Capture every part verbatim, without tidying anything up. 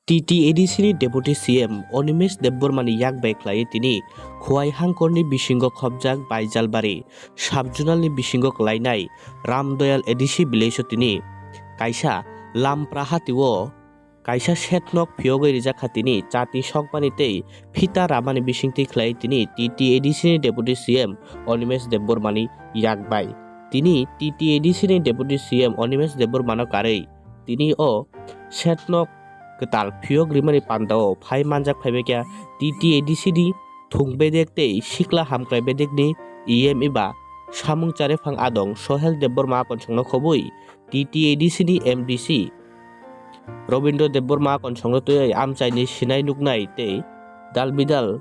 T T A D C ni Deputy C M Animesh Debbarma ni yak bai khlaiwi tini Khowai Hangkor ni bisingo khobjak Baijalbari sub-zonal ni bisingo khlainai Ramdoyal A D C village o tini kaisa Lampra hati o kaisa shed nok phiyogwi rijak kha tini chati sokmani tei phita ramani bisingtwi khlai tini T T A D C ni Deputy C M Animesh Debbarma ni yak bai. Tini T T A D C ni Deputy C M Animesh Debbarma no karwi tini o shed nok kwtal phiyok rimani pandao phai manjak phaibaikha T T A D C ni thung bedek tei sikla hamkrai bedek ni E M eba samung chariphang adong Sohel Debbarma konsongno khobwi T T A D C ni M D C Robindra Debbarma konsongno twiwi amchaini sinai nuknai tei dalbidal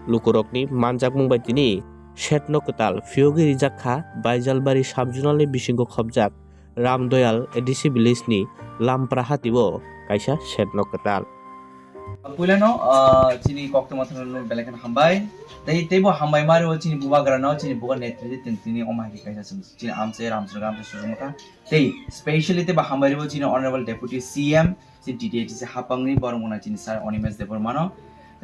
lukurokni manjakmung bai tini shed nok kwtal phiyogwi rijak kha Baijalbari sub-zonal ni bisingo khobjak Ramdoyal A D C village ni Lampra hati o kaisa shed nok kwtal. Puilano, ah, chini koktwma thangno belai kheno hambai. Tei, teibo hambai mari o chini bubagrano, chini bubagra netri tini, tini omo hai khe kaisa chini amchai ramchai, amchai sujuma kha. Tei specially teibo hambai ribo chini Honorable Deputy C M, chini T T A D C hapangni borok mwnang chini Sir Animesh Debbarmano.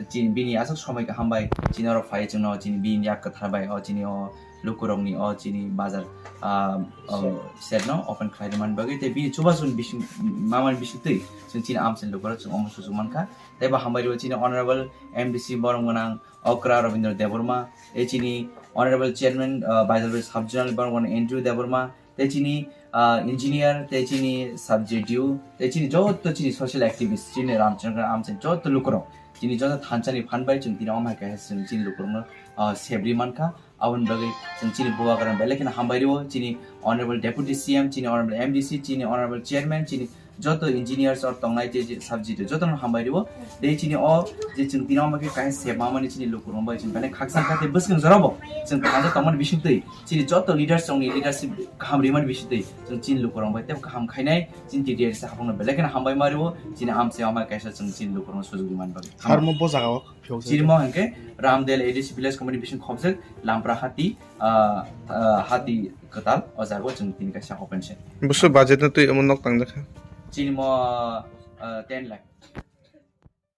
Chini bini aswk somoi kaham bai chini oro phai chwngno chini bini yak kwthar bai o chini o lukurokni o chini bazar, ah, o shed no open khlai rwmani bagwi tei bini chubachu ni bising mamani bisingtwi chwng chini amchaini lukurok chwng omo suchuk mankha. Tei bo hambai ribo chini Honorable M D C borok mwnang Okra Rabindra Debbarma, tei chini Honorable Chairman, ah, Baijalbari Sub-Zonal borok mwnang Andrew Debbarma, tei chini, ah, engineer, tei chini subject D O, tei chini joto chini social activist, chini Ramchandra Amchaini joto lukurok, chini joto thansa ni phan bai chwng tini omo hai kaisa chwng chini lukurokno, ah, sebri mankha. Aboni bagwi chwng chini bubagrano belai kheno hambai rwo, chini Honorable Deputy C M, chini Honorable M D C, chini Honorable Chairman, chini joto engineers or tongnai tei je subject jotono hambai rwo. Tei chini o je chwng tini omo khe kaisa sebma mani chini lukurok bai chwng belai khakchang kha tei bwskang jorabo chwng thansa tongmani bisingtwi chini joto leaders chongni leadership kaham rimani bisingtwi chwng chini lukurok bai tei kaham khainai chini T T A D C hapungno belai kheno hambai ma rwo chini amchai amai kaisa chwng chini lukurokno sujuk rimani bagwi. Harmo bo jaga o phiyok Chini mo hwnkhe Ramdel A D C village committee bising khobjak Lampra hati, ah, ah, hati kwtal o jaga o chwng tini kaisa open shed. Busu budget no twi omo nok tangjak kha. Chini mo, ah, ten lakh.